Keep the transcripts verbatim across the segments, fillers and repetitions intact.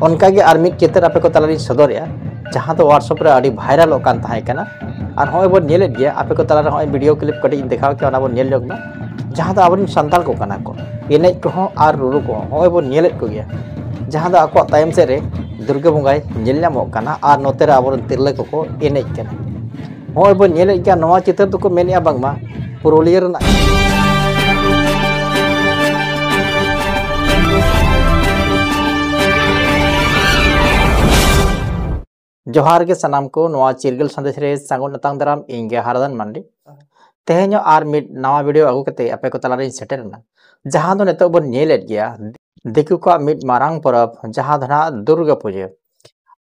ᱚᱱᱠᱟᱜᱮ ᱟᱨ ᱢᱤᱫ ᱪᱤᱛᱟᱹᱨ ᱟᱯᱮ ᱠᱚ ᱛᱟᱞᱟᱨᱤᱧ ᱥᱚᱫᱚᱨᱮᱜᱼᱟ, ᱡᱟᱦᱟᱸ ᱫᱚ WhatsApp ᱨᱮ ᱟᱹᱰᱤ ᱵᱷᱟᱭᱨᱟᱞᱚᱜ ᱠᱟᱱ ᱛᱟᱦᱮᱸ ᱠᱟᱱᱟ᱾ ᱟᱨ ᱦᱚᱸᱜᱼᱚᱭ ᱵᱚᱱ ᱧᱮᱞᱮᱫ ᱜᱮᱭᱟ, ᱟᱯᱮ ᱠᱚ ᱛᱟᱞᱟᱨᱮ ᱦᱚᱸᱜᱼᱚᱭ ᱵᱷᱤᱰᱤᱭᱳ ᱠᱞᱤᱯ ᱠᱟᱹᱴᱤᱡ ᱤᱧ ᱫᱮᱠᱷᱟᱣ ᱠᱮᱭᱟ, ᱚᱱᱟ ᱵᱚᱱ ᱧᱮᱞ ᱧᱚᱜ ᱢᱟ, ᱡᱟᱦᱟᱸ ᱫᱚ ᱟᱵᱚᱨᱮᱱ ᱥᱟᱱᱛᱟᱲ ᱠᱚ ᱠᱟᱱᱟ ᱠᱚ, ᱮᱱᱮᱡ ᱠᱚᱦᱚᱸ ᱟᱨ ᱨᱩᱨᱩ ᱠᱚᱦᱚᱸ ᱦᱚᱸᱜᱼᱚᱭ ᱵᱚᱱ ᱧᱮᱞᱮᱫ ᱠᱚᱜᱮᱭᱟ, ᱡᱟᱦᱟᱸ ᱫᱚ ᱟᱠᱚᱣᱟᱜ ᱛᱟᱭᱚᱢ ᱥᱮᱫ ᱨᱮ ᱫᱩᱨᱜᱟᱹ ᱵᱚᱸᱜᱟᱭ ᱧᱮᱞ ᱧᱟᱢᱚᱜ ᱠᱟᱱᱟ ᱟᱨ ᱱᱚᱛᱮ ᱨᱮ ᱟᱵᱚᱨᱮᱱ ᱛᱤᱨᱞᱟᱹ ᱠᱚᱠᱚ ᱮᱱᱮᱡ ᱠᱟᱱᱟ᱾ ᱦᱚᱸᱜᱼᱚᱭ ᱵᱚᱱ ᱧᱮᱞᱮᱫ ᱜᱮᱭᱟ, ᱱᱚᱣᱟ ᱪᱤᱛᱟᱹᱨ ᱫᱚᱠᱚ ᱢᱮᱱᱮᱫᱼᱟ ᱵᱟᱝᱢᱟ ᱯᱩᱨᱩᱞᱤᱭᱟᱹ ᱨᱮᱱᱟᱜ᱾ ᱡᱚᱦᱟᱨ ᱜᱮ ᱥᱟᱱᱟᱢ ᱠᱚ, ᱱᱚᱣᱟ ᱪᱤᱨᱜᱟᱹᱞ ᱥᱟᱸᱫᱮᱥ ᱨᱮ ᱥᱟᱹᱜᱩᱱ ᱟᱛᱟᱝ ᱫᱟᱨᱟᱢ, ᱤᱧ ᱜᱮ ᱦᱟᱨᱟᱫᱟᱱ ᱢᱟᱱᱰᱤ᱾ ᱛᱮᱦᱮᱧ ᱦᱚᱸ ᱟᱨ ᱢᱤᱫ ᱱᱟᱣᱟ ᱵᱷᱤᱰᱤᱭᱳ ᱟᱹᱜᱩ ᱠᱟᱛᱮ ᱟᱯᱮ ᱠᱚ ᱛᱟᱞᱟᱨᱤᱧ ᱥᱮᱴᱮᱨ ᱮᱱᱟ, ᱡᱟᱦᱟᱸ ᱫᱚ ᱱᱤᱛᱚᱜ ᱵᱚᱱ ᱧᱮᱞᱮᱫ ᱜᱮᱭᱟ, ᱫᱤᱠᱩ ᱠᱚᱣᱟᱜ ᱢᱤᱫ ᱢᱟᱨᱟᱝ ᱯᱚᱨᱚᱵᱽ, ᱡᱟᱦᱟᱸ ᱫᱚ ᱱᱟᱦᱟᱜ ᱫᱩᱨᱜᱟᱹ ᱯᱩᱡᱟᱹ᱾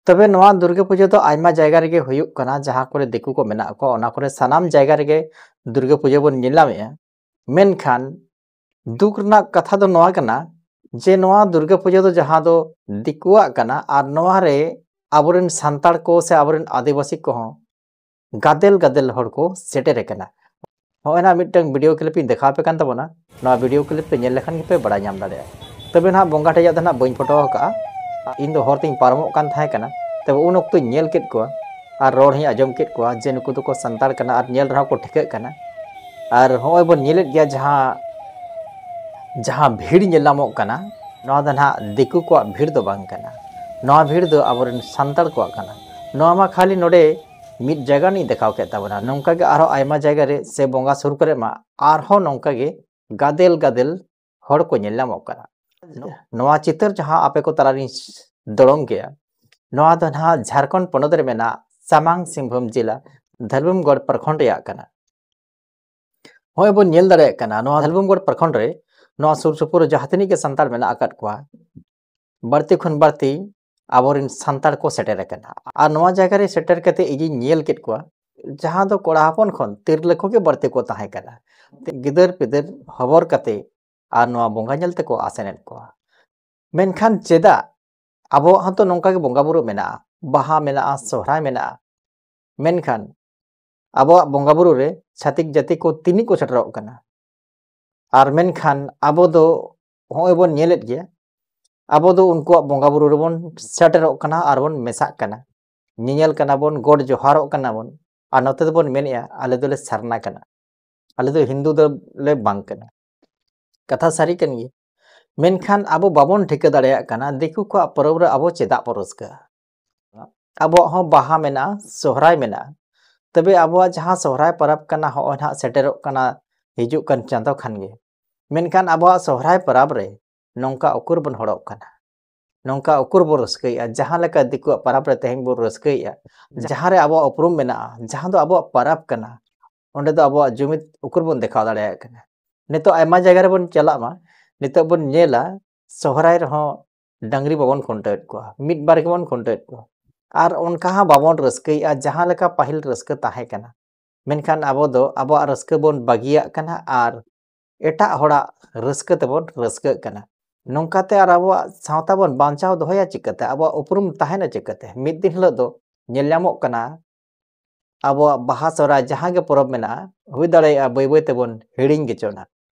ᱛᱚᱵᱮ ᱱᱚᱣᱟ ᱫᱩᱨᱜᱟᱹ ᱯᱩᱡᱟᱹ ᱫᱚ ᱟᱭᱢᱟ ᱡᱟᱭᱜᱟ ᱨᱮᱜᱮ ᱦᱩᱭᱩᱜ ᱠᱟᱱᱟ, ᱡᱟᱦᱟᱸ ᱠᱚᱨᱮ ᱫᱤᱠᱩ ᱠᱚ ᱢᱮᱱᱟᱜ ᱠᱚᱣᱟ, ᱚᱱᱟ ᱠᱚᱨᱮ ᱥᱟᱱᱟᱢ ᱡᱟᱭᱜᱟ ᱨᱮᱜᱮ ᱫᱩᱨᱜᱟᱹ ᱯᱩᱡᱟᱹ ᱵᱚᱱ ᱧᱮᱞ ᱧᱟᱢᱮᱜᱼᱟ᱾ ᱢᱮᱱᱠᱷᱟᱱ ᱫᱩᱠ ᱨᱮᱱᱟᱜ ᱠᱟᱛᱷᱟ ᱫᱚ ᱱᱚᱣᱟ ᱠᱟᱱᱟ ᱡᱮ ᱱᱚᱣᱟ ᱫᱩᱨᱜᱟᱹ ᱯᱩᱡᱟᱹ ᱫᱚ ᱡᱟᱦᱟᱸ ᱫᱚ ᱫᱤᱠᱩᱣᱟᱜ ᱠᱟᱱᱟ, ᱟᱨ ᱱᱚᱣᱟ ᱨᱮ ᱟᱵᱚᱨᱮᱱ ᱥᱟᱱᱛᱟᱲ ᱠᱚ ᱥᱮ ᱟᱵᱚᱨᱮᱱ ᱟᱹᱫᱤᱵᱟᱹᱥᱤ ᱠᱚᱦᱚᱸ ᱜᱟᱫᱮᱞ ᱜᱟᱫᱮᱞ ᱦᱚᱲ ᱠᱚ ᱥᱮᱴᱮᱨ ᱟᱠᱟᱱᱟ᱾ ᱱᱚᱜᱼᱚᱭ ᱱᱟ ᱢᱤᱫᱴᱟᱝ ᱵᱷᱤᱰᱤᱭᱳ ᱠᱞᱤᱯ ᱤᱧ ᱫᱮᱠᱷᱟᱣ ᱟᱯᱮ ᱠᱟᱱ ᱛᱟᱵᱚᱱᱟ᱾ ᱱᱚᱣᱟ ᱵᱷᱤᱰᱤᱭᱳ ᱠᱞᱤᱯ ᱯᱮ ᱧᱮᱞ ᱞᱮᱠᱷᱟᱱ ᱜᱮᱯᱮ ᱵᱟᱲᱟᱭ ᱧᱟᱢ ᱫᱟᱲᱮᱭᱟᱜᱼᱟ᱾ ᱛᱚᱵᱮ ᱱᱟᱦᱟᱜ ᱵᱚᱸᱜᱟ ᱴᱷᱮᱡᱟᱜ ᱫᱚ ᱱᱟᱦᱟᱜ ᱵᱟᱹᱧ ᱯᱷᱳᱴᱳ ᱟᱠᱟᱫᱼᱟ᱾ ᱤᱧ ᱫᱚ ᱦᱚᱨ ᱛᱤᱧ ᱯᱟᱨᱚᱢᱚᱜ ᱠᱟᱱ ᱛᱟᱦᱮᱸ ᱠᱟᱱᱟ, ᱛᱚᱵᱮ ᱩᱱ ᱚᱠᱛᱚᱧ ᱧᱮᱞ ᱠᱮᱫ ᱠᱚᱣᱟ ᱟᱨ ᱨᱚᱲ ᱦᱚᱸᱧ ᱟᱸᱡᱚᱢ ᱠᱮᱫ ᱠᱚᱣᱟ ᱡᱮ ᱱᱩᱠᱩ ᱫᱚᱠᱚ ᱥᱟᱱᱛᱟᱲ ᱠᱟᱱᱟ ᱟᱨ ᱧᱮᱞ ᱨᱮᱦᱚᱸ ᱠᱚ ᱴᱷᱤᱠᱟᱹᱜ ᱠᱟᱱᱟ᱾ ᱟᱨ ᱦᱚᱸᱜᱼᱚᱭ ᱵᱚᱱ ᱧᱮᱞᱮᱫ ᱜᱮᱭᱟ ᱡᱟᱦᱟᱸ, ᱡᱟᱦᱟᱸ ᱵᱷᱤᱲ ᱧᱮᱞ ᱧᱟᱢᱚᱜ ᱠᱟᱱᱟ, ᱱᱚᱣᱟ ᱫᱚ ᱱᱟᱦᱟᱜ ᱫᱤᱠᱩ ᱠᱚᱣᱟᱜ ᱵᱷᱤᱲ ᱫᱚ ᱵᱟᱝ ᱠᱟᱱᱟ᱾ ᱱᱚᱣᱟ ᱵᱷᱤᱲ ᱫᱚ ᱟᱵᱚᱨᱮᱱ ᱥᱟᱱᱛᱟᱲ ᱠᱚᱣᱟᱜ ᱠᱟᱱᱟ᱾ ᱱᱚᱣᱟ ᱢᱟ ᱠᱷᱟᱹᱞᱤ ᱱᱚᱰᱮ ᱢᱤᱫ ᱡᱟᱭᱜᱟ ᱨᱤᱧ ᱫᱮᱠᱷᱟᱣ ᱠᱮᱫ ᱛᱟᱵᱚᱱᱟ, ᱱᱚᱝᱠᱟ ᱜᱮ ᱟᱨᱦᱚᱸ ᱟᱭᱢᱟ ᱡᱟᱭᱜᱟ ᱨᱮ ᱥᱮ ᱵᱚᱸᱜᱟ ᱥᱩᱨ ᱠᱚᱨᱮ ᱢᱟ ᱟᱨᱦᱚᱸ ᱱᱚᱝᱠᱟ ᱜᱮ ᱜᱟᱫᱮᱞ ᱜᱟᱫᱮᱞ ᱦᱚᱲ ᱠᱚ ᱧᱮᱞ ᱧᱟᱢᱚᱜ ᱠᱟᱱᱟ᱾ ᱱᱚᱣᱟ ᱪᱤᱛᱟᱹᱨ ᱡᱟᱦᱟᱸ ᱟᱯᱮ ᱠᱚ ᱛᱟᱞᱟᱨᱤᱧ ᱫᱚᱲᱚᱢ ᱠᱮᱜᱼᱟ, ᱱᱚᱣᱟ ᱫᱚ ᱱᱟᱦᱟᱜ ᱡᱷᱟᱲᱠᱷᱚᱸᱰ ᱯᱚᱱᱚᱛ ᱨᱮ ᱢᱮᱱᱟᱜ ᱥᱟᱢᱟᱝ ᱥᱤᱝᱵᱷᱩᱢ ᱡᱮᱞᱟ ᱫᱷᱟᱞᱵᱷᱩᱢᱜᱚᱲ ᱯᱨᱚᱠᱷᱚᱸᱰ ᱨᱮᱭᱟᱜ ᱠᱟᱱᱟ᱾ ᱱᱚᱜᱼᱚᱭ ᱵᱚᱱ ᱧᱮᱞ ᱫᱟᱲᱮᱭᱟᱜ ᱠᱟᱱᱟ, ᱱᱚᱣᱟ ᱫᱷᱟᱞᱵᱷᱩᱢᱜᱚᱲ ᱯᱨᱚᱠᱷᱚᱸᱰ ᱨᱮ ᱱᱚᱣᱟ ᱥᱩᱨ ᱥᱩᱯᱩᱨ ᱨᱮ ᱡᱟᱦᱟᱸ ᱛᱤᱱᱟᱹᱜ ᱜᱮ ᱥᱟᱱᱛᱟᱲ ᱢᱮᱱᱟᱜ ᱟᱠᱟᱫ ᱠᱚᱣᱟ, ᱵᱟᱹᱲᱛᱤ ᱠᱷᱚᱱ ᱵᱟᱹᱲᱛᱤ ᱟᱵᱚᱨᱮᱱ ᱥᱟᱱᱛᱟᱲ ᱠᱚ ᱥᱮᱴᱮᱨ ᱟᱠᱟᱱᱟ᱾ ᱟᱨ ᱱᱚᱣᱟ ᱡᱟᱭᱜᱟ ᱨᱮ ᱥᱮᱴᱮᱨ ᱠᱟᱛᱮ ᱤᱧᱤᱧ ᱧᱮᱞ ᱠᱮᱫ ᱠᱚᱣᱟ, ᱡᱟᱦᱟᱸ ᱫᱚ ᱠᱚᱲᱟ ᱦᱚᱯᱚᱱ ᱠᱷᱚᱱ ᱛᱤᱨᱞᱟᱹ ᱠᱚᱜᱮ ᱵᱟᱹᱲᱛᱤ ᱠᱚ ᱛᱟᱦᱮᱸ ᱠᱟᱱᱟ᱾ ᱜᱤᱫᱟᱹᱨ ᱯᱤᱫᱟᱹᱨ ᱦᱚᱵᱚᱨ ᱠᱟᱛᱮ ᱟᱨ ᱱᱚᱣᱟ ᱵᱚᱸᱜᱟ ᱧᱮᱞ ᱛᱮᱠᱚ ᱟᱥᱮᱱᱮᱫ ᱠᱚᱣᱟ᱾ ᱢᱮᱱᱠᱷᱟᱱ ᱪᱮᱫᱟᱜ? ᱟᱵᱚᱣᱟᱜ ᱦᱚᱸᱛᱚ ᱱᱚᱝᱠᱟ ᱜᱮ ᱵᱚᱸᱜᱟ ᱵᱩᱨᱩ ᱢᱮᱱᱟᱜᱼᱟ, ᱵᱟᱦᱟ ᱢᱮᱱᱟᱜᱼᱟ, ᱥᱚᱦᱨᱟᱭ ᱢᱮᱱᱟᱜᱼᱟ, ᱢᱮᱱᱠᱷᱟᱱ ᱟᱵᱚᱣᱟᱜ ᱵᱚᱸᱜᱟ ᱵᱩᱨᱩ ᱨᱮ ᱪᱷᱟᱹᱛᱤᱠ ᱡᱟᱹᱛᱤ ᱠᱚ ᱛᱤᱱᱟᱹᱜ ᱠᱚ ᱥᱮᱴᱮᱨᱚᱜ ᱠᱟᱱᱟ᱾ ᱟᱨ ᱢᱮᱱᱠᱷᱟᱱ ᱟᱵᱚ ᱫᱚ ᱦᱚᱸᱜᱼᱚᱭ ᱵᱚᱱ ᱧᱮᱞᱮᱫ ᱜᱮᱭᱟ, ᱟᱵᱚ ᱫᱚ ᱩᱱᱠᱩᱣᱟᱜ ᱵᱚᱸᱜᱟ ᱵᱩᱨᱩ ᱨᱮᱵᱚᱱ ᱥᱮᱴᱮᱨᱚᱜ ᱠᱟᱱᱟ ᱟᱨ ᱵᱚᱱ ᱢᱮᱥᱟᱜ ᱠᱟᱱᱟ, ᱧᱮᱧᱮᱞ ᱠᱟᱱᱟ ᱵᱚᱱ, ᱜᱚᱰ ᱡᱚᱦᱟᱨᱚᱜ ᱠᱟᱱᱟ ᱵᱚᱱ, ᱟᱨ ᱱᱚᱛᱮ ᱫᱚᱵᱚᱱ ᱢᱮᱱᱮᱫᱼᱟ ᱟᱞᱮ ᱫᱚᱞᱮ ᱥᱟᱨᱱᱟ ᱠᱟᱱᱟ, ᱟᱞᱮ ᱫᱚ ᱦᱤᱱᱫᱩ ᱫᱚᱞᱮ ᱵᱟᱝ ᱠᱟᱱᱟ᱾ ᱠᱟᱛᱷᱟ ᱥᱟᱹᱨᱤ ᱠᱟᱱ ᱜᱮᱭᱟ, ᱢᱮᱱᱠᱷᱟᱱ ᱟᱵᱚ ᱵᱟᱵᱚᱱ ᱴᱷᱤᱠᱟᱹ ᱫᱟᱲᱮᱭᱟᱜ ᱠᱟᱱᱟ ᱫᱤᱠᱩ ᱠᱚᱣᱟᱜ ᱯᱚᱨᱚᱵᱽ ᱨᱮ ᱟᱵᱚ ᱪᱮᱫᱟᱜ ᱵᱚ ᱨᱟᱹᱥᱠᱟᱹᱜᱼᱟ᱾ ᱟᱵᱚᱣᱟᱜ ᱦᱚᱸ ᱵᱟᱦᱟ ᱢᱮᱱᱟᱜᱼᱟ, ᱥᱚᱦᱨᱟᱭ ᱢᱮᱱᱟᱜᱼᱟ, ᱛᱚᱵᱮ ᱟᱵᱚᱣᱟᱜ ᱡᱟᱦᱟᱸ ᱥᱚᱦᱨᱟᱭ ᱯᱚᱨᱚᱵᱽ ᱠᱟᱱᱟ, ᱦᱚᱸᱜᱼᱚᱭ ᱱᱟᱦᱟᱜ ᱥᱮᱴᱮᱨᱚᱜ ᱠᱟᱱᱟ ᱦᱤᱡᱩᱜ ᱠᱟᱱ ᱪᱟᱸᱫᱚ ᱠᱷᱟᱱ ᱜᱮ, ᱢᱮᱱᱠᱷᱟᱱ ᱟᱵᱚᱣᱟᱜ ᱥᱚᱦᱨᱟᱭ ᱯᱚᱨᱚᱵᱽ ᱨᱮ ᱱᱚᱝᱠᱟ ᱩᱠᱩᱨ ᱵᱚᱱ ᱦᱚᱲᱚᱜ ᱠᱟᱱᱟ, ᱱᱚᱝᱠᱟ ᱩᱠᱩᱨ ᱵᱚᱱ ᱨᱟᱹᱥᱠᱟᱹᱭᱮᱫᱼᱟ, ᱡᱟᱦᱟᱸ ᱞᱮᱠᱟ ᱫᱤᱠᱩᱣᱟᱜ ᱯᱚᱨᱚᱵᱽ ᱨᱮ ᱛᱮᱦᱮᱧ ᱵᱚᱱ ᱨᱟᱹᱥᱠᱟᱹᱭᱮᱫᱼᱟ, ᱡᱟᱦᱟᱸ ᱨᱮ ᱟᱵᱚᱣᱟᱜ ᱩᱯᱨᱩᱢ ᱢᱮᱱᱟᱜᱼᱟ, ᱡᱟᱦᱟᱸ ᱫᱚ ᱟᱵᱚᱣᱟᱜ ᱯᱚᱨᱚᱵᱽ ᱠᱟᱱᱟ, ᱚᱸᱰᱮ ᱫᱚ ᱟᱵᱚᱣᱟᱜ ᱡᱩᱢᱤᱫ ᱩᱠᱩᱨ ᱵᱚᱱ ᱫᱮᱠᱷᱟᱣ ᱫᱟᱲᱮᱭᱟᱜ ᱠᱟᱱᱟ᱾ ᱱᱤᱛᱚᱜ ᱟᱭᱢᱟ ᱡᱟᱭᱜᱟ ᱨᱮᱵᱚᱱ ᱪᱟᱞᱟᱜ ᱢᱟ, ᱱᱤᱛᱚᱜ ᱵᱚᱱ ᱧᱮᱞᱟ ᱥᱚᱦᱨᱟᱭ ᱨᱮᱦᱚᱸ ᱰᱟᱹᱝᱨᱤ ᱵᱟᱵᱚᱱ ᱠᱷᱩᱱᱴᱟᱹᱣᱮᱫ ᱠᱚᱣᱟ, ᱢᱤᱫ ᱵᱟᱨ ᱜᱮᱵᱚᱱ ᱠᱷᱩᱱᱴᱟᱹᱣᱮᱫ ᱠᱚᱣᱟ, ᱟᱨ ᱚᱱᱠᱟ ᱦᱚᱸ ᱵᱟᱵᱚᱱ ᱨᱟᱹᱥᱠᱟᱹᱭᱮᱫᱼᱟ ᱡᱟᱦᱟᱸ ᱞᱮᱠᱟ ᱯᱟᱹᱦᱤᱞ ᱨᱟᱹᱥᱠᱟᱹ ᱛᱟᱦᱮᱸ ᱠᱟᱱᱟ᱾ ᱢᱮᱱᱠᱷᱟᱱ ᱟᱵᱚ ᱫᱚ ᱟᱵᱚᱣᱟᱜ ᱨᱟᱹᱥᱠᱟᱹ ᱵᱚᱱ ᱵᱟᱹᱜᱤᱭᱟᱜ ᱠᱟᱱᱟ ᱟᱨ ᱮᱴᱟᱜ ᱦᱚᱲᱟᱜ ᱨᱟᱹᱥᱠᱟᱹ ᱛᱮᱵᱚᱱ ᱨᱟᱹᱥᱠᱟᱹᱜ ᱠᱟᱱᱟ᱾ ᱱᱚᱝᱠᱟᱛᱮ ᱟᱨ ᱟᱵᱚᱣᱟᱜ ᱥᱟᱶᱛᱟ ᱵᱚᱱ ᱵᱟᱧᱪᱟᱣ ᱫᱚᱦᱚᱭᱟ ᱪᱤᱠᱟᱹᱛᱮ? ᱟᱵᱚᱣᱟᱜ ᱩᱯᱨᱩᱢ ᱛᱟᱦᱮᱱᱟ ᱪᱤᱠᱟᱹᱛᱮ? ᱢᱤᱫ ᱫᱤᱱ ᱦᱤᱞᱳᱜ ᱫᱚ ᱧᱮᱞ ᱧᱟᱢᱚᱜ ᱠᱟᱱᱟ, ᱟᱵᱚᱣᱟᱜ ᱵᱟᱦᱟ ᱥᱚᱦᱨᱟᱭ ᱡᱟᱦᱟᱸ ᱜᱮ ᱯᱚᱨᱚᱵᱽ ᱢᱮᱱᱟᱜᱼᱟ, ᱦᱩᱭ ᱫᱟᱲᱮᱭᱟᱜᱼᱟ ᱵᱟᱹᱭ ᱵᱟᱹᱭ ᱛᱮᱵᱚᱱ ᱦᱤᱲᱤᱧ ᱜᱮᱪᱚ ᱱᱟ᱾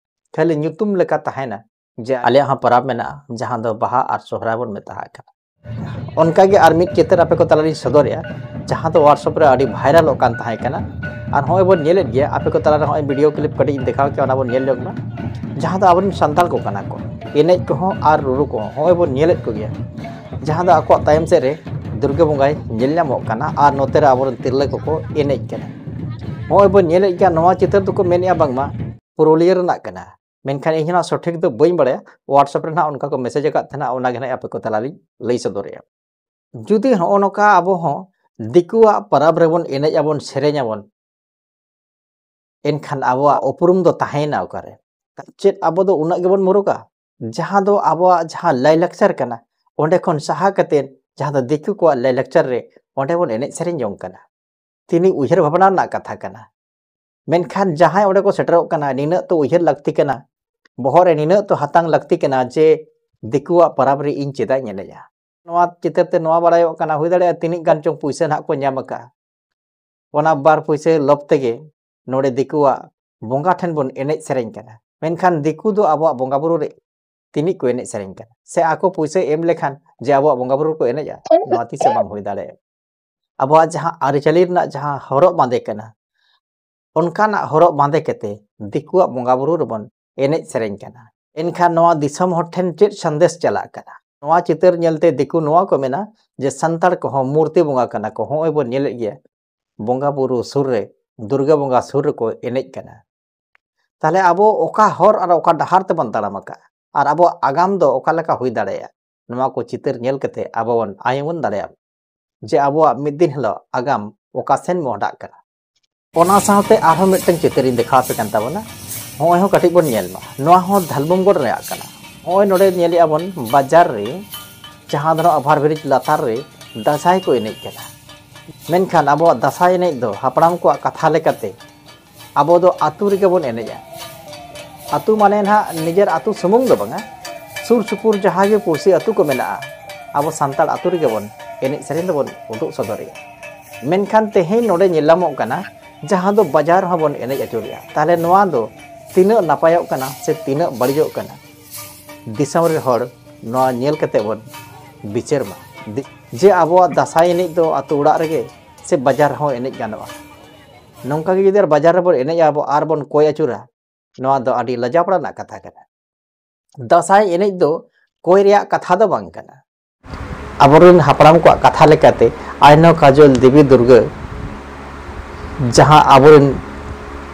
ᱠᱷᱟᱹᱞᱤ ᱧᱩᱛᱩᱢ ᱞᱮᱠᱟ ᱛᱟᱦᱮᱱᱟ ᱡᱮ ᱟᱞᱮᱭᱟᱜ ᱦᱚᱸ ᱯᱚᱨᱚᱵᱽ ᱢᱮᱱᱟᱜᱼᱟ, ᱡᱟᱦᱟᱸ ᱫᱚ ᱵᱟᱦᱟ ᱟᱨ ᱥᱚᱦᱨᱟᱭ ᱵᱚᱱ ᱢᱮᱛᱟᱜ ᱠᱟᱱᱟ᱾ ᱚᱱᱠᱟᱜᱮ ᱟᱨ ᱢᱤᱫ ᱪᱤᱛᱟᱹᱨ ᱟᱯᱮ ᱠᱚ ᱛᱟᱞᱟᱨᱤᱧ ᱥᱚᱫᱚᱨᱮᱜᱼᱟ, ᱡᱟᱦᱟᱸ ᱫᱚ WhatsApp ᱨᱮ ᱟᱹᱰᱤ ᱵᱷᱟᱭᱨᱟᱞᱚᱜ ᱠᱟᱱ ᱛᱟᱦᱮᱸ ᱠᱟᱱᱟ᱾ ᱟᱨ ᱦᱚᱸᱜᱼᱚᱭ ᱵᱚᱱ ᱧᱮᱞᱮᱫ ᱜᱮᱭᱟ, ᱟᱯᱮ ᱠᱚ ᱛᱟᱞᱟᱨᱮ ᱦᱚᱸᱜᱼᱚᱭ ᱵᱷᱤᱰᱤᱭᱳ ᱠᱞᱤᱯ ᱠᱟᱹᱴᱤᱡ ᱤᱧ ᱫᱮᱠᱷᱟᱣ ᱠᱮᱭᱟ, ᱚᱱᱟ ᱵᱚᱱ ᱧᱮᱞ ᱧᱚᱜ ᱢᱟ᱾ ᱡᱟᱦᱟᱸ ᱫᱚ ᱟᱵᱚᱨᱮᱱ ᱥᱟᱱᱛᱟᱲ ᱠᱚ ᱠᱟᱱᱟ ᱠᱚ, ᱮᱱᱮᱡ ᱠᱚᱦᱚᱸ ᱟᱨ ᱨᱩᱨᱩ ᱠᱚᱦᱚᱸ, ᱦᱚᱸᱜᱼᱚᱭ ᱵᱚᱱ ᱧᱮᱞᱮᱫ ᱠᱚᱜᱮᱭᱟ᱾ ᱡᱟᱦᱟᱸ ᱫᱚ ᱟᱠᱚᱣᱟᱜ ᱛᱟᱭᱚᱢ ᱥᱮᱫ ᱨᱮ ᱫᱩᱨᱜᱟᱹ ᱵᱚᱸᱜᱟᱭ ᱧᱮᱞ ᱧᱟᱢᱚᱜ ᱠᱟᱱᱟ ᱟᱨ ᱱᱚᱛᱮ ᱨᱮ ᱟᱵᱚᱨᱮᱱ ᱛᱤᱨᱞᱟᱹ ᱠᱚᱠᱚ ᱮᱱᱮᱡ ᱠᱟᱱᱟ᱾ ᱦᱚᱸᱜᱼᱚᱭ ᱵᱚᱱ ᱧᱮᱞᱮᱫ ᱜᱮᱭᱟ, ᱱᱚᱣᱟ ᱪᱤᱛᱟᱹᱨ ᱫᱚᱠᱚ ᱢᱮᱱᱮᱫᱼᱟ ᱵᱟᱝᱢᱟ ᱯᱩᱨᱩᱞᱤᱭᱟᱹ ᱨᱮᱱᱟᱜ ᱠᱟᱱᱟ, ᱢᱮᱱᱠᱷᱟᱱ ᱤᱧ ᱦᱚᱸ ᱱᱟᱜ ᱥᱚᱴᱷᱤᱠ ᱫᱚ ᱵᱟᱹᱧ ᱵᱟᱲᱟᱭᱟ᱾ WhatsApp ᱨᱮ ᱱᱟᱜ ᱚᱱᱠᱟ ᱠᱚ ᱢᱮᱥᱮᱡᱽ ᱟᱠᱟᱫ ᱛᱟᱦᱮᱱᱟ, ᱚᱱᱟ ᱜᱮ ᱱᱟᱜ ᱟᱯᱮ ᱠᱚ ᱛᱟᱞᱟᱨᱤᱧ ᱞᱟᱹᱭ ᱥᱚᱫᱚᱨᱮᱜᱼᱟ᱾ ᱡᱩᱫᱤ ᱦᱚᱸᱜᱼᱚ ᱱᱚᱝᱠᱟ ᱟᱵᱚ ᱦᱚᱸ ᱫᱤᱠᱩᱣᱟᱜ ᱯᱚᱨᱚᱵᱽ ᱨᱮᱵᱚᱱ ᱮᱱᱮᱡ ᱟᱵᱚᱱ, ᱥᱮᱨᱮᱧ ᱟᱵᱚᱱ, ᱮᱱᱠᱷᱟᱱ ᱟᱵᱚᱣᱟᱜ ᱩᱯᱨᱩᱢ ᱫᱚ ᱛᱟᱦᱮᱸᱭᱮᱱᱟ ᱚᱠᱟᱨᱮ? ᱪᱮᱫ ᱟᱵᱚ ᱫᱚ ᱩᱱᱟᱹᱜ ᱜᱮᱵᱚᱱ ᱢᱩᱨᱩᱠᱟ? ᱡᱟᱦᱟᱸ ᱫᱚ ᱟᱵᱚᱣᱟᱜ ᱡᱟᱦᱟᱸ ᱞᱟᱭᱼᱞᱟᱠᱪᱟᱨ ᱠᱟᱱᱟ, ᱚᱸᱰᱮ ᱠᱷᱚᱱ ᱥᱟᱦᱟ ᱠᱟᱛᱮᱫ ᱡᱟᱦᱟᱸ ᱫᱚ ᱫᱤᱠᱩ ᱠᱚᱣᱟᱜ ᱞᱟᱭᱼᱞᱟᱠᱪᱟᱨ ᱨᱮ ᱚᱸᱰᱮ ᱵᱚᱱ ᱮᱱᱮᱡ ᱥᱮᱨᱮᱧ ᱡᱚᱝ ᱠᱟᱱᱟ᱾ ᱛᱤᱱᱤ ᱩᱭᱦᱟᱹᱨ ᱵᱷᱟᱵᱽᱱᱟ ᱨᱮᱱᱟᱜ ᱠᱟᱛᱷᱟ ᱠᱟᱱᱟ᱾ ᱢᱮᱱᱠᱷᱟᱱ ᱡᱟᱦᱟᱸᱭ ᱚᱸᱰᱮ ᱠᱚ ᱥᱮᱴᱮᱨᱚᱜ ᱠᱟᱱᱟ, ᱱᱤᱱᱟᱹᱜ ᱛᱚ ᱩᱭᱦᱟᱹᱨ ᱞᱟᱹᱠᱛᱤ ᱠᱟᱱᱟ, ᱵᱚᱦᱚᱜ ᱨᱮ ᱱᱤᱱᱟᱹᱜ ᱛᱚ ᱦᱟᱛᱟᱝ ᱞᱟᱹᱠᱛᱤ ᱠᱟᱱᱟ ᱡᱮ ᱫᱤᱠᱩᱣᱟᱜ ᱯᱚᱨᱚᱵᱽ ᱨᱮ ᱤᱧ ᱪᱮᱫᱟᱜ ᱤᱧ ᱮᱱᱮᱡᱼᱟ? ᱱᱚᱣᱟ ᱪᱤᱛᱟᱹᱨ ᱛᱮ ᱱᱚᱣᱟ ᱵᱟᱲᱟᱭᱚᱜ ᱠᱟᱱᱟ, ᱦᱩᱭ ᱫᱟᱲᱮᱭᱟᱜᱼᱟ ᱛᱤᱱᱟᱹᱜ ᱜᱟᱱ ᱪᱚᱝ ᱯᱩᱭᱥᱟᱹ ᱱᱟᱦᱟᱜ ᱠᱚ ᱧᱟᱢ ᱟᱠᱟᱫᱼᱟ᱾ ᱚᱱᱟ ᱵᱟᱨ ᱯᱩᱭᱥᱟᱹ ᱞᱚᱵᱽ ᱛᱮᱜᱮ ᱱᱚᱰᱮ ᱫᱤᱠᱩᱣᱟᱜ ᱵᱚᱸᱜᱟ ᱴᱷᱮᱱ ᱵᱚᱱ ᱮᱱᱮᱡ ᱥᱮᱨᱮᱧ ᱠᱟᱱᱟ᱾ ᱢᱮᱱᱠᱷᱟᱱ ᱫᱤᱠᱩ ᱫᱚ ᱟᱵᱚᱣᱟᱜ ᱵᱚᱸᱜᱟ ᱵᱩᱨᱩ ᱨᱮ ᱛᱤᱱᱤᱡ ᱠᱚ ᱮᱱᱮᱡ ᱥᱮᱨᱮᱧ ᱠᱟᱱᱟ, ᱥᱮ ᱟᱠᱚ ᱯᱩᱭᱥᱟᱹ ᱮᱢ ᱞᱮᱠᱷᱟᱱ ᱡᱮ ᱟᱵᱚᱣᱟᱜ ᱵᱚᱸᱜᱟ ᱵᱩᱨᱩ ᱠᱚ ᱮᱱᱮᱡᱼᱟ, ᱱᱚᱣᱟ ᱛᱤᱥ ᱦᱚᱸ ᱵᱟᱝ ᱦᱩᱭ ᱫᱟᱲᱮᱭᱟᱜᱼᱟ᱾ ᱟᱵᱚᱣᱟᱜ ᱡᱟᱦᱟᱸ ᱟᱹᱨᱤᱪᱟᱹᱞᱤ ᱨᱮᱱᱟᱜ ᱡᱟᱦᱟᱸ ᱦᱚᱨᱚᱜ ᱵᱟᱸᱫᱮ ᱠᱟᱱᱟ, ᱚᱱᱠᱟᱱᱟᱜ ᱦᱚᱨᱚᱜ ᱵᱟᱸᱫᱮ ᱠᱟᱛᱮ ᱫᱤᱠᱩᱣᱟᱜ ᱵᱚᱸᱜᱟ ᱵᱩᱨᱩ ᱨᱮᱵᱚᱱ ᱮᱱᱮᱡ ᱥᱮᱨᱮᱧ ᱠᱟᱱᱟ᱾ ᱮᱱᱠᱷᱟᱱ ᱱᱚᱣᱟ ᱫᱤᱥᱚᱢ ᱦᱚᱲ ᱴᱷᱮᱱ ᱪᱮᱫ ᱥᱟᱸᱫᱮᱥ ᱪᱟᱞᱟᱜ ᱠᱟᱱᱟ? ᱱᱚᱣᱟ ᱪᱤᱛᱟᱹᱨ ᱧᱮᱞᱛᱮ ᱫᱤᱠᱩ ᱱᱚᱣᱟ ᱠᱚ ᱢᱮᱱᱟ ᱡᱮ ᱥᱟᱱᱛᱟᱲ ᱠᱚᱦᱚᱸ ᱢᱩᱨᱛᱤ ᱵᱚᱸᱜᱟ ᱠᱟᱱᱟ ᱠᱚ, ᱦᱚᱸᱜᱼᱚᱭ ᱵᱚᱱ ᱧᱮᱞᱮᱫ ᱜᱮᱭᱟ ᱵᱚᱸᱜᱟ ᱵᱩᱨᱩ ᱥᱩᱨ ᱨᱮ, ᱫᱩᱨᱜᱟᱹ ᱵᱚᱸᱜᱟ ᱥᱩᱨ ᱨᱮᱠᱚ ᱮᱱᱮᱡ ᱠᱟᱱᱟ᱾ ᱛᱟᱦᱞᱮ ᱟᱵᱚ ᱚᱠᱟ ᱦᱚᱨ ᱟᱨ ᱚᱠᱟ ᱰᱟᱦᱟᱨ ᱛᱮᱵᱚᱱ ᱛᱟᱲᱟᱢ ᱟᱠᱟᱫᱼᱟ? ᱟᱨ ᱟᱵᱚᱣᱟᱜ ᱟᱜᱟᱢ ᱫᱚ ᱚᱠᱟ ᱞᱮᱠᱟ ᱦᱩᱭ ᱫᱟᱲᱮᱭᱟᱜᱼᱟ? ᱱᱚᱣᱟ ᱠᱚ ᱪᱤᱛᱟᱹᱨ ᱧᱮᱞ ᱠᱟᱛᱮ ᱟᱵᱚ ᱵᱚᱱ ᱟᱭ ᱩᱢᱟᱹᱱ ᱫᱟᱲᱮᱭᱟᱜᱼᱟ ᱡᱮ ᱟᱵᱚᱣᱟᱜ ᱢᱤᱫ ᱫᱤᱱ ᱦᱤᱞᱳᱜ ᱟᱜᱟᱢ ᱚᱠᱟ ᱥᱮᱱ ᱢᱚᱦᱰᱟᱜ ᱠᱟᱱᱟ᱾ ᱚᱱᱟ ᱥᱟᱶᱛᱮ ᱟᱨᱦᱚᱸ ᱢᱤᱫᱴᱟᱝ ᱪᱤᱛᱟᱹᱨᱤᱧ ᱫᱮᱠᱷᱟᱣ ᱟᱯᱮ ᱠᱟᱱ ᱛᱟᱵᱚᱱᱟ᱾ ᱦᱚᱸᱜᱼᱚᱭ ᱦᱚᱸ ᱠᱟᱹᱴᱤᱡ ᱵᱚᱱ ᱧᱮᱞ ᱢᱟ᱾ ᱱᱚᱣᱟ ᱦᱚᱸ ᱫᱷᱟᱞᱵᱷᱩᱢᱜᱚᱲ ᱨᱮᱭᱟᱜ ᱠᱟᱱᱟ᱾ ᱦᱚᱸᱜᱼᱚᱭ ᱱᱚᱰᱮ ᱧᱮᱞᱮᱜᱼᱟ ᱵᱚᱱ ᱵᱟᱡᱟᱨ ᱨᱮ, ᱡᱟᱦᱟᱸ ᱫᱚ ᱱᱚᱣᱟ ᱚᱵᱷᱟᱨ ᱵᱨᱤᱡᱽ ᱞᱟᱛᱟᱨ ᱨᱮ ᱫᱟᱸᱥᱟᱭ ᱠᱚ ᱮᱱᱮᱡ ᱠᱟᱱᱟ᱾ ᱢᱮᱱᱠᱷᱟᱱ ᱟᱵᱚᱣᱟᱜ ᱫᱟᱸᱥᱟᱭ ᱮᱱᱮᱡ ᱫᱚ ᱦᱟᱯᱲᱟᱢ ᱠᱚᱣᱟᱜ ᱠᱟᱛᱷᱟ ᱞᱮᱠᱟᱛᱮ ᱟᱵᱚ ᱫᱚ ᱟᱹᱛᱩ ᱨᱮᱜᱮ ᱵᱚᱱ ᱮᱱᱮᱡᱼᱟ᱾ ᱟᱹᱛᱩ ᱢᱟᱱᱮ ᱱᱟᱦᱟᱜ ᱱᱤᱡᱮᱨ ᱟᱹᱛᱩ ᱥᱩᱢᱩᱝ ᱫᱚ ᱵᱟᱝᱟ, ᱥᱩᱨ ᱥᱩᱯᱩᱨ ᱡᱟᱦᱟᱸ ᱜᱮ ᱯᱩᱲᱥᱤ ᱟᱹᱛᱩ ᱠᱚ ᱢᱮᱱᱟᱜᱼᱟ, ᱟᱵᱚ ᱥᱟᱱᱛᱟᱲ ᱟᱹᱛᱩ ᱨᱮᱜᱮ ᱵᱚᱱ ᱮᱱᱮᱡ ᱥᱮᱨᱮᱧ ᱫᱚᱵᱚᱱ ᱩᱫᱩᱜ ᱥᱚᱫᱚᱨᱮᱜᱼᱟ᱾ ᱢᱮᱱᱠᱷᱟᱱ ᱛᱮᱦᱮᱧ ᱱᱚᱰᱮ ᱧᱮᱞ ᱧᱟᱢᱚᱜ ᱠᱟᱱᱟ, ᱡᱟᱦᱟᱸ ᱫᱚ ᱵᱟᱡᱟᱨ ᱨᱮᱦᱚᱸ ᱵᱚᱱ ᱮᱱᱮᱡ ᱟᱹᱪᱩᱨᱮᱜᱼᱟ᱾ ᱛᱟᱦᱚᱞᱮ ᱱᱚᱣᱟ ᱫᱚ ᱛᱤᱱᱟᱹᱜ ᱱᱟᱯᱟᱭᱚᱜ ᱠᱟᱱᱟ ᱥᱮ ᱛᱤᱱᱟᱹᱜ ᱵᱟᱹᱲᱤᱡᱚᱜ ᱠᱟᱱᱟ? ᱫᱤᱥᱚᱢ ᱨᱮᱱ ᱦᱚᱲ ᱱᱚᱣᱟ ᱧᱮᱞ ᱠᱟᱛᱮ ᱵᱚᱱ ᱵᱤᱪᱟᱹᱨ ᱢᱟ᱾ ᱫᱤ-, ᱡᱮ ᱟᱵᱚᱣᱟᱜ ᱫᱟᱸᱥᱟᱭ ᱮᱱᱮᱡ ᱫᱚ ᱟᱹᱛᱩ ᱚᱲᱟᱜ ᱨᱮᱜᱮ ᱥᱮ ᱵᱟᱡᱟᱨ ᱨᱮᱦᱚᱸ ᱮᱱᱮᱡ ᱜᱟᱱᱚᱜᱼᱟ᱾ ᱱᱚᱝᱠᱟ ᱜᱮ ᱡᱩᱫᱤ ᱟᱨ ᱵᱟᱡᱟᱨ ᱨᱮᱵᱚᱱ ᱮᱱᱮᱡᱼᱟ ᱟᱵᱚ ᱟᱨ ᱵᱚᱱ ᱠᱚᱭ ᱟᱹᱪᱩᱨᱟ, ᱱᱚᱣᱟ ᱫᱚ ᱟᱹᱰᱤ ᱞᱟᱡᱟᱯᱟᱲᱟ ᱨᱮᱱᱟᱜ ᱠᱟᱛᱷᱟ ᱠᱟᱱᱟ᱾ ᱫᱟᱸᱥᱟᱭ ᱮᱱᱮᱡ ᱫᱚ ᱠᱚᱭ ᱨᱮᱭᱟᱜ ᱠᱟᱛᱷᱟ ᱫᱚ ᱵᱟᱝ ᱠᱟᱱᱟ᱾ ᱟᱵᱚᱨᱮᱱ ᱦᱟᱯᱲᱟᱢ ᱠᱚᱣᱟᱜ ᱠᱟᱛᱷᱟ ᱞᱮᱠᱟᱛᱮ ᱟᱭᱱᱚ ᱠᱟᱡᱚᱞ ᱫᱮᱵᱤ ᱫᱩᱨᱜᱟᱹ ᱡᱟᱦᱟᱸ ᱟᱵᱚᱨᱮᱱ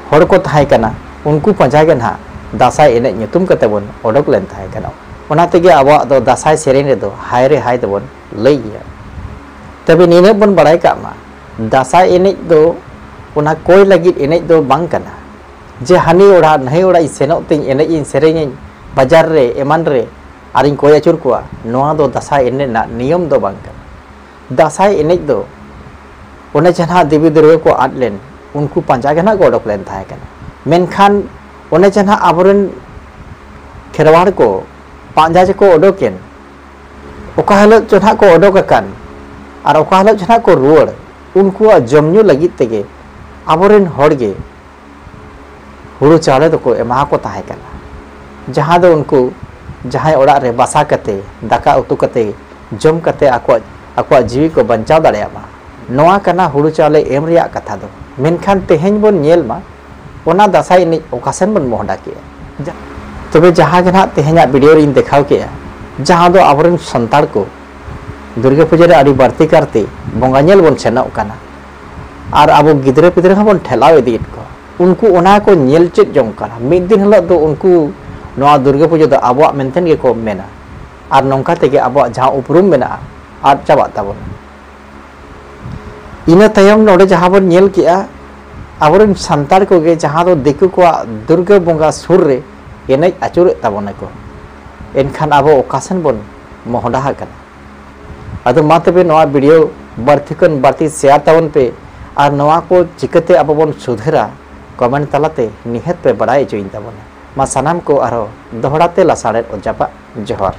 ᱦᱚᱲ ᱠᱚ ᱛᱟᱦᱮᱸ ᱠᱟᱱᱟ, ᱩᱱᱠᱩ ᱯᱟᱸᱡᱟ ᱜᱮ ᱱᱟᱦᱟᱜ ᱫᱟᱸᱥᱟᱭ ᱮᱱᱮᱡ ᱧᱩᱛᱩᱢ ᱠᱟᱛᱮ ᱵᱚᱱ ᱚᱰᱚᱠ ᱞᱮᱱ ᱛᱟᱦᱮᱸ ᱠᱟᱱᱟ᱾ ᱚᱱᱟ ᱛᱮᱜᱮ ᱟᱵᱚᱣᱟᱜ ᱫᱚ ᱫᱟᱸᱥᱟᱭ ᱥᱮᱨᱮᱧ ᱨᱮᱫᱚ ᱦᱟᱭ ᱨᱮ ᱦᱟᱭ ᱫᱚᱵᱚᱱ ᱞᱟᱹᱭ ᱜᱮᱭᱟ᱾ ᱛᱚᱵᱮ ᱱᱤᱱᱟᱹᱜ ᱵᱚᱱ ᱵᱟᱲᱟᱭ ᱠᱟᱜ ᱢᱟ, ᱫᱟᱸᱥᱟᱭ ᱮᱱᱮᱡ ᱫᱚ ᱚᱱᱟ ᱠᱚᱭ ᱞᱟᱹᱜᱤᱫ ᱮᱱᱮᱡ ᱫᱚ ᱵᱟᱝ ᱠᱟᱱᱟ᱾ ᱡᱮ ᱦᱟᱹᱱᱤ ᱚᱲᱟᱜ ᱱᱟᱹᱭ ᱚᱲᱟᱜ ᱤᱧ ᱥᱮᱱᱚᱜ ᱛᱤᱧ ᱮᱱᱮᱡ ᱤᱧ ᱥᱮᱨᱮᱧᱟᱹᱧ ᱵᱟᱡᱟᱨ ᱨᱮ ᱮᱢᱟᱱ ᱨᱮ ᱟᱨᱤᱧ ᱠᱚᱭ ᱟᱹᱪᱩᱨ ᱠᱚᱣᱟ, ᱱᱚᱣᱟ ᱫᱚ ᱫᱟᱸᱥᱟᱭ ᱮᱱᱮᱡ ᱨᱮᱱᱟᱜ ᱱᱤᱭᱚᱢ ᱫᱚ ᱵᱟᱝ ᱠᱟᱱᱟ᱾ ᱫᱟᱸᱥᱟᱭ ᱮᱱᱮᱡ ᱫᱚ ᱚᱱᱮ ᱡᱟᱦᱟᱸ ᱫᱮᱵᱤ ᱫᱩᱨᱜᱟᱹ ᱠᱚ ᱟᱫ ᱞᱮᱱ, ᱩᱱᱠᱩ ᱯᱟᱸᱡᱟ ᱜᱮ ᱱᱟᱜ ᱠᱚ ᱚᱰᱚᱠ ᱞᱮᱱ ᱛᱟᱦᱮᱸ ᱠᱟᱱᱟ᱾ ᱢᱮᱱᱠᱷᱟᱱ ᱚᱱᱮ ᱡᱟᱦᱟᱸ ᱟᱵᱚᱨᱮᱱ ᱠᱷᱮᱨᱣᱟᱲ ᱠᱚ ᱯᱟᱸᱡᱟ ᱡᱮᱠᱚ ᱚᱰᱚᱠᱮᱱ, ᱚᱠᱟ ᱦᱤᱞᱳᱜ ᱪᱚ ᱱᱟᱜ ᱠᱚ ᱚᱰᱚᱠ ᱟᱠᱟᱱ ᱟᱨ ᱚᱠᱟ ᱦᱤᱞᱳᱜ ᱪᱚ ᱱᱟᱜ ᱠᱚ ᱨᱩᱣᱟᱹᱲ, ᱩᱱᱠᱩᱣᱟᱜ ᱡᱚᱢ ᱧᱩ ᱞᱟᱹᱜᱤᱫ ᱛᱮᱜᱮ ᱟᱵᱚᱨᱮᱱ ᱦᱚᱲ ᱜᱮ ᱦᱩᱲᱩ ᱪᱟᱣᱞᱮ ᱫᱚᱠᱚ ᱮᱢᱟ ᱠᱚ ᱛᱟᱦᱮᱸ ᱠᱟᱱᱟ, ᱡᱟᱦᱟᱸ ᱫᱚ ᱩᱱᱠᱩ ᱡᱟᱦᱟᱸᱭ ᱚᱲᱟᱜ ᱨᱮ ᱵᱟᱥᱟ ᱠᱟᱛᱮ, ᱫᱟᱠᱟ ᱩᱛᱩ ᱠᱟᱛᱮ, ᱡᱚᱢ ᱠᱟᱛᱮ ᱟᱠᱚᱣᱟᱜ, ᱟᱠᱚᱣᱟᱜ ᱡᱤᱣᱤ ᱠᱚ ᱵᱟᱧᱪᱟᱣ ᱫᱟᱲᱮᱭᱟᱜ ᱢᱟ, ᱱᱚᱣᱟ ᱠᱟᱱᱟ ᱦᱩᱲᱩ ᱪᱟᱣᱞᱮ ᱮᱢ ᱨᱮᱭᱟᱜ ᱠᱟᱛᱷᱟ ᱫᱚ᱾ ᱢᱮᱱᱠᱷᱟᱱ ᱛᱮᱦᱮᱧ ᱵᱚᱱ ᱧᱮᱞ ᱢᱟ, ᱚᱱᱟ ᱫᱟᱸᱥᱟᱭ ᱮᱱᱮᱡ ᱚᱠᱟ ᱥᱮᱱ ᱵᱚᱱ ᱢᱚᱦᱰᱟ ᱠᱮᱜᱼᱟ᱾ ᱡᱟ-, ᱛᱚᱵᱮ ᱡᱟᱦᱟᱸ ᱜᱮ ᱱᱟᱦᱟᱜ ᱛᱮᱦᱮᱧᱟᱜ video ᱨᱤᱧ ᱫᱮᱠᱷᱟᱣ ᱠᱮᱜᱼᱟ, ᱡᱟᱦᱟᱸ ᱫᱚ ᱟᱵᱚᱨᱮᱱ ᱥᱟᱱᱛᱟᱲ ᱠᱚ ᱫᱩᱨᱜᱟᱹ ᱯᱩᱡᱟᱹ ᱨᱮ ᱟᱹᱰᱤ ᱵᱟᱹᱲᱛᱤ ᱠᱟᱨᱛᱮ ᱵᱚᱸᱜᱟ ᱧᱮᱞ ᱵᱚᱱ ᱥᱮᱱᱚᱜ ᱠᱟᱱᱟ ᱟᱨ ᱟᱵᱚ ᱜᱤᱫᱽᱨᱟᱹ ᱯᱤᱫᱽᱨᱟᱹ ᱦᱚᱸᱵᱚᱱ ᱴᱷᱮᱞᱟᱣ ᱤᱫᱤᱭᱮᱫ ᱠᱚᱣᱟ, ᱩᱱᱠᱩ ᱚᱱᱟ ᱠᱚ ᱧᱮᱞ ᱪᱮᱫ ᱡᱚᱝ ᱠᱟᱱᱟ᱾ ᱢᱤᱫ ᱫᱤᱱ ᱦᱤᱞᱳᱜ ᱫᱚ ᱩᱱᱠᱩ ᱱᱚᱣᱟ ᱫᱩᱨᱜᱟᱹ ᱯᱩᱡᱟᱹ ᱫᱚ ᱟᱵᱚᱣᱟᱜ ᱢᱮᱱᱛᱮ ᱜᱮᱠᱚ ᱢᱮᱱᱟ ᱟᱨ ᱱᱚᱝᱠᱟ ᱛᱮᱜᱮ ᱟᱵᱚᱣᱟᱜ ᱡᱟᱦᱟᱸ ᱩᱯᱨᱩᱢ ᱢᱮᱱᱟᱜᱼᱟ ᱟᱫ ᱪᱟᱵᱟᱜ ᱛᱟᱵᱚᱱᱟ᱾ ᱤᱱᱟᱹ ᱛᱟᱭᱚᱢ ᱱᱚᱰᱮ ᱡᱟᱦᱟᱸ ᱵᱚᱱ ᱧᱮᱞ ᱠᱮᱜᱼᱟ, ᱟᱵᱚᱨᱮᱱ ᱥᱟᱱᱛᱟᱲ ᱠᱚᱜᱮ ᱡᱟᱦᱟᱸ ᱫᱚ ᱫᱤᱠᱩ ᱠᱚᱣᱟᱜ ᱫᱩᱨᱜᱟᱹ ᱵᱚᱸᱜᱟ ᱥᱩᱨ ᱨᱮ ᱮᱱᱮᱡ ᱟᱹᱪᱩᱨᱮᱫ ᱛᱟᱵᱚᱱᱟᱠᱚ, ᱮᱱᱠᱷᱟᱱ ᱟᱵᱚ ᱚᱠᱟ ᱥᱮᱱ ᱵᱚᱱ ᱢᱚᱦᱰᱟ ᱟᱠᱟᱱᱟ? ᱟᱫᱚ ᱢᱟ ᱛᱚᱵᱮ ᱱᱚᱣᱟ video ᱵᱟᱹᱲᱛᱤ ᱠᱷᱚᱱ ᱵᱟᱹᱲᱛᱤ share ᱛᱟᱵᱚᱱ ᱯᱮ ᱟᱨ ᱱᱚᱣᱟ ᱠᱚ ᱪᱤᱠᱟᱹᱛᱮ ᱟᱵᱚ ᱵᱚᱱ ᱥᱩᱫᱷᱟᱹᱨᱟ, comment ᱛᱟᱞᱟᱛᱮ ᱱᱤᱦᱟᱹᱛ ᱯᱮ ᱵᱟᱲᱟᱭ ᱦᱚᱪᱚᱭᱤᱧ ᱛᱟᱵᱚᱱᱟ᱾ ᱢᱟ ᱥᱟᱱᱟᱢ ᱠᱚ ᱟᱨᱦᱚᱸ ᱫᱚᱦᱲᱟ ᱛᱮ ᱞᱟᱥᱟᱲᱦᱮᱫ ᱚᱛ ᱡᱟᱯᱟᱜ ᱡᱚᱦᱟᱨ᱾